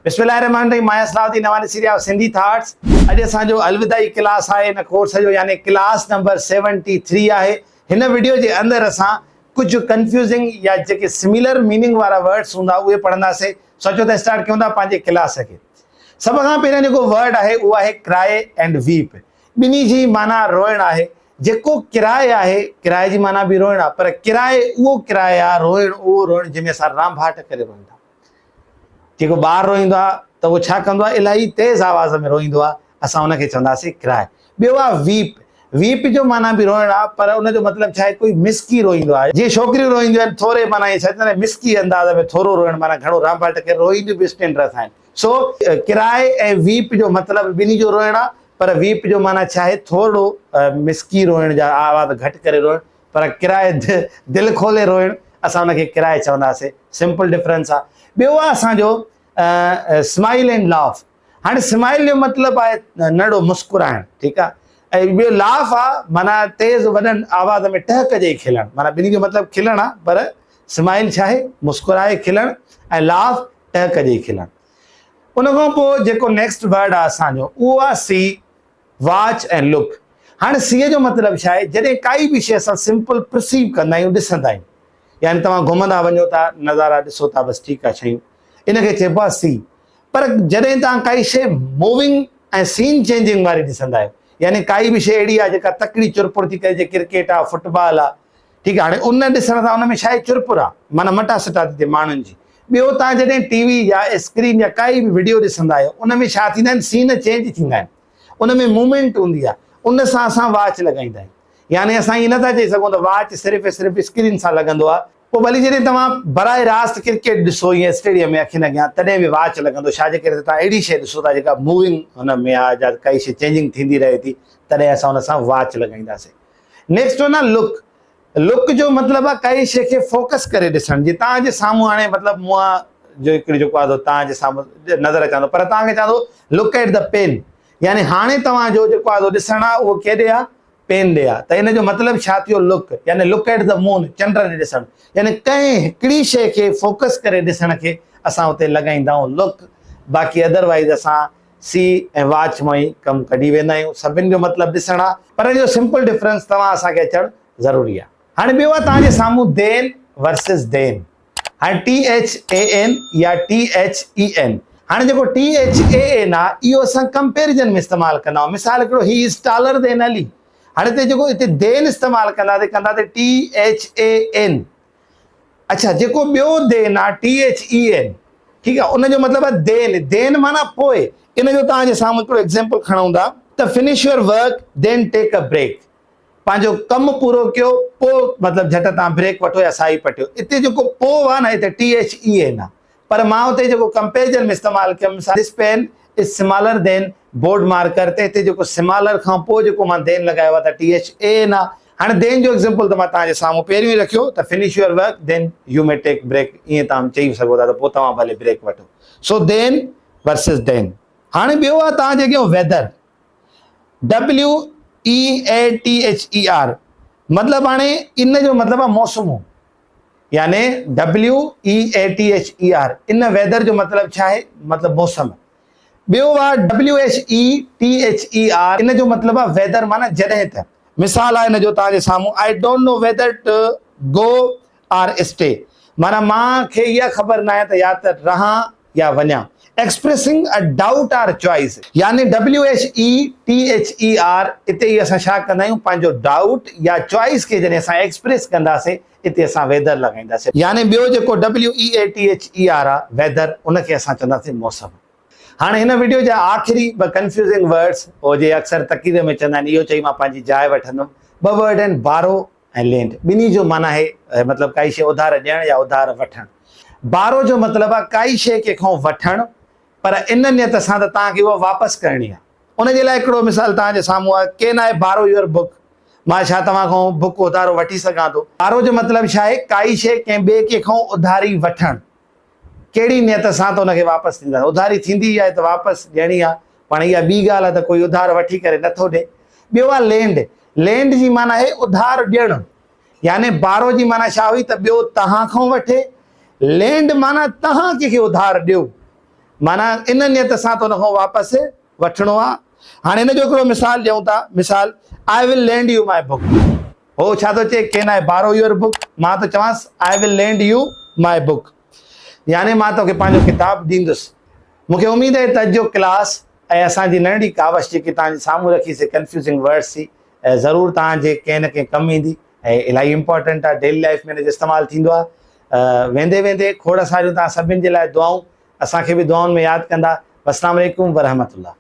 بسم الله الرحمٰن الرحيم مان صلاح الدين نواني سيريا سنڌي ٿاٽس. اڄ اسان جو الوداعي ڪلاس آهي هن ڪورس جو يعني ڪلاس نمبر 73 آهي. هن وڊيو جي اندر اسان ڪجهه ڪنفيوزنگ يا جيڪي سميلر ميننگ وارا ورڊس هوندا اهي پڙهنداسين. سو اچو ته اسٽارٽ ڪيون ٿا پنهنجي ڪلاس کي. سڀ کان پهريان جيڪو ورڊ آهي اهو آهي ڪرائي اينڊ ويپ. ٻنهي جي معنيٰ روئڻ آهي. جيڪو ڪرائي آهي، ڪرائي جي معنيٰ به روئڻ آهي پر ڪرائي اهو ڪرائي آهي روئڻ اهو روئڻ جنهن ۾ اسان رانڀاٽ ڪري روئون ٿا. جيڪو ٻار روئيندو آهي ته اهو ڇا ڪندو آهي الاهي تيز آواز ۾ روئيندو آهي اسان ان کي چونداسين ڪرائي. ٻيو آهي ويپ. ويپ جو معنيٰ به روئڻ آهي پر ان جو مطلب ڇا آهي ڪوئي مسڪي روئيندو آهي جيئن ڇوڪريون روئينديون آهن ٿوري معنيٰ ائين ڇا چوندا آهن مسڪي انداز ۾ ٿورو روئڻ معنيٰ گهڻو رانڀاٽ ڪري روئينديون به اسٽينڊ رس آهن. سو ڪرائي ۽ ويپ جو مطلب ٻنهي جو روئڻ آهي پر ويپ جو معنيٰ ڇا آهي ٿورڙو مسڪي روئڻ جا آواز گهٽ ڪري روئڻ پر ڪرائي دل کولي روئڻ اسان ان کي ڪرائي چونداسين سمپل ڊفرنس آهي. ٻيو آهي اسان جو سمائل اينڊ لاف. هاڻي سمائل جو مطلب آهي ننڍڙو مسڪرائڻ ٺيڪ آهي ۽ ٻيو لاف آهي معنيٰ تيز وڏن آواز ۾ ٽهڪ ڏئي کلڻ معنيٰ ٻنهي جو مطلب کلڻ آهي پر سمائل ڇا آهي مسڪرائي کلڻ ۽ لاف ٽهڪ ڏئي کلڻ. ان کان پوء جيڪو نيڪسٽ ورڊ آهي اسان جو اهو آهي سي، واچ ۽ لڪ. هاڻي سي جو مطلب ڇا آهي جڏهن ڪائي به شيء اسان سمپل پرسيو ڪندا آهيون ڏسندا آهيون يعني توهان گهمندا وڃو ٿا نظارا ڏسو ٿا بس ٺيڪ آهي شيون ان کي چئبو آهي سي. پر جڏهن توهان ڪائي شيء موونگ ۽ سين چينجنگ واري ڏسندا آهيو يعني ڪائي به شيء اهڙي آهي جيڪا تڪڙي چرپر ٿي ڪري جيئن ڪرڪيٽ آهي فٽبال آهي ٺيڪ آهي هاڻي ان ڏسڻ سان ان ۾ ڇا آهي چرپر آهي معنيٰ مٽا سٽا ٿي ٿئي ماڻهن جي. ٻيو توهان جڏهن ٽي وي يا اسڪرين يا ڪائي به وڊيو ڏسندا آهيو ان ۾ ڇا ٿيندا آهن سين چينج ٿيندا آهن ان ۾ موومينٽ هوندي آهي ان سان اسان واچ لڳائيندا آهيون يعني اسان ائين نٿا چئي سگهون ته واچ صرف ۽ صرف اسڪرين سان لڳندو آهي. پوء ڀلي جڏهن توهان براهه راست ڪرڪيٽ ڏسو ائين اسٽيڊيم ۾ اکين اڳيان تڏهن به واچ لڳندو ڇا جي ڪري ته توهان اهڙي شيء ڏسو ٿا جيڪا موونگ هن ۾ آهي جا ڪائي شيء چينجنگ ٿيندي رهي ٿي تڏهن اسان ان سان واچ لڳائينداسين. نيڪسٽ ون آهي لڪ. لڪ جو مطلب آهي ڪائي شيء کي فوڪس ڪري ڏسڻ جي توهان جي سامهون هاڻي مطلب مون جو هڪڙي جيڪو آهي توهان جي سامهون نظر اچان ٿو پر توهان کي چوان ٿو لڪ ايٽ the pen يعني هاڻي توهان جو جيڪو آهي ڏسڻ آهي اهو ڪيڏي آهي پين ڏي آهي ته ان جو مطلب ڇا ٿيو لڪ يعني لڪ ايٽ the مون چنڊ ڏي ڏسڻ يعني ڪنهن هڪڙي شيء کي فوڪس ڪري ڏسڻ کي اسان اتي لڳائيندا آهيون لڪ باقي ادروائز اسان سي ۽ واچ مان ئي ڪم ڪڍي ويندا آهيون سڀن جو مطلب ڏسڻ آهي پر ان جو سمپل ڊفرنس توهان اسان کي اچڻ ضروري آهي. هاڻي ٻيو آهي توهان جي سامهون دين ورسز دين. هاڻي ٽي ايڇ اي اين يا ٽي ايڇ اي اين. هاڻي جيڪو ٽي ايڇ اي اين آهي اهو اسان ڪمپيريزن ۾ استعمال ڪندا آهيون. مثال هڪڙو هي از ٽالر دين علي. هاڻي هتي جيڪو هتي دين استعمال ڪنداسين ڪنداسين ٽي ايڇ اي اين. اڇا جيڪو ٻيو دين آهي ٽي ايڇ اي اين ٺيڪ آهي ان جو مطلب آهي دين دين معنيٰ پوء. ان جو توهان جي سامهون هڪڙو ايگزامپل کڻون ٿا ته finish your work then take a break. پنهنجو ڪم پورو ڪيو پوء مطلب جهٽ تان بريڪ وٺو يا ساهي پٽيو. اتي جيڪو پوء آهي نه اتي ٽي ايڇ اي اين آهي پر مان اتي جيڪو ڪمپيريزن ۾ استعمال ڪيم this pen is smaller than board marker ته اتي جيڪو سمالر کان پوء جيڪو مان دين لڳايو آهي ته ٽي ايڇ اي اين آهي. هاڻي دين جو ايگزامپل ته مان توهان جي سامهون پهريون ئي رکيو ته finish your work then you may take break ائين توهان چئي سگهو ٿا ته پوء توهان ڀلي بريڪ وٺو. سو دين ورسز دين. هاڻي ٻيو آهي توهان جي اڳيان ويدر. WEATHER مطلب هاڻي ان جو مطلب آهي موسمون يعني WEATHER ان ويدر جو مطلب ڇا آهي مطلب موسم. ٻيو آهي WHETHER ان جو مطلب آهي ويدر معنيٰ جڏهن ته. مثال آهي ان جو توهان جي سامهون I don't know whether to go or stay معنيٰ مان کي اها خبر ناهي ته يا ته رهان يا وڃان، Expressing a doubt or choice، يعني WHETHER اتي ئي اسان ڇا ڪندا آهيون پنهنجو ڊائوٽ يا چوائس کي جڏهن اسان ايڪسپريس ڪنداسين اتي اسان ويدر لڳائينداسين. يعني ٻيو جيڪو WEATHER آهي ويدر ان کي اسان چونداسين موسم. هاڻي هن وڊيو جا آخري ٻه ڪنفيوزنگ ورڊس هو جي اڪثر تقرير ۾ چوندا آهن اهو چئي مان پنهنجي جاء وٺندم. ٻه ورڊ آهن بارو ۽ لينڊ ٻنهي جو معنيٰ آهي مطلب ڪائي شيء اڌار ڏيڻ يا اڌار وٺڻ. بارو جو مطلب آهي ڪائي شيء ڪنهن کان وٺڻ پر ان نيت سان ته توهان کي اها واپس ڪرڻي آهي. ان جي لاء هڪڙو مثال توهان جي سامهون آهي Can I borrow your book؟ مان ڇا توهان کان بڪ اڌارو وٺي سگهان ٿو؟ بارو جو مطلب ڇا آهي ڪائي شيء ڪنهن ٻئي ڪنهن کان اڌاري وٺڻ. ڪهڙي نيت سان ته ان کي واپس ڏينداسين. اڌاري ٿيندي ئي آهي ته واپس ڏيڻي آهي. پاڻ اها ٻي ڳالهه آهي ته ڪوئي اڌار وٺي ڪري نٿو ڏي. ٻيو آهي لينڊ. لينڊ جي معنيٰ آهي اڌار ڏيڻ. يعني بارو جي معنيٰ ڇا هئي ته ٻيو توهان کان وٺي. لينڊ معنيٰ توهان ڪنهن کي اڌار ڏيو. معنيٰ ان نيت سان ته ان کان واپس وٺڻو آ. هاڻي ان جو هڪڙو مثال ڏيون ٿا، مثال، I will lend you my book. هو ڇا ٿو چئي، Can I borrow your book؟ مان ٿو چوانس، I will lend you my book. يعني مان توکي پنهنجو ڪتاب ڏيندس. مون کي اميد آهي ته اڄ جو ڪلاس ۽ اسان جي ننڍڙي ڪاوش جيڪي توهان جي سامهون رکي سي ڪنفيوزنگ ورڊس جي ضرور توهان جي ڪنهن نه ڪنهن ڪم ايندي ۽ الاهي امپارٽنٽ آهي ڊيلي لائف ۾ ان جو استعمال ٿيندو آهي. ويندي ويندي کوڙ ساريون توهان سڀن جي لاء دعائون اسان کي به دعائن ۾ ياد ڪندا. والسلام عليڪم ورحمة الله.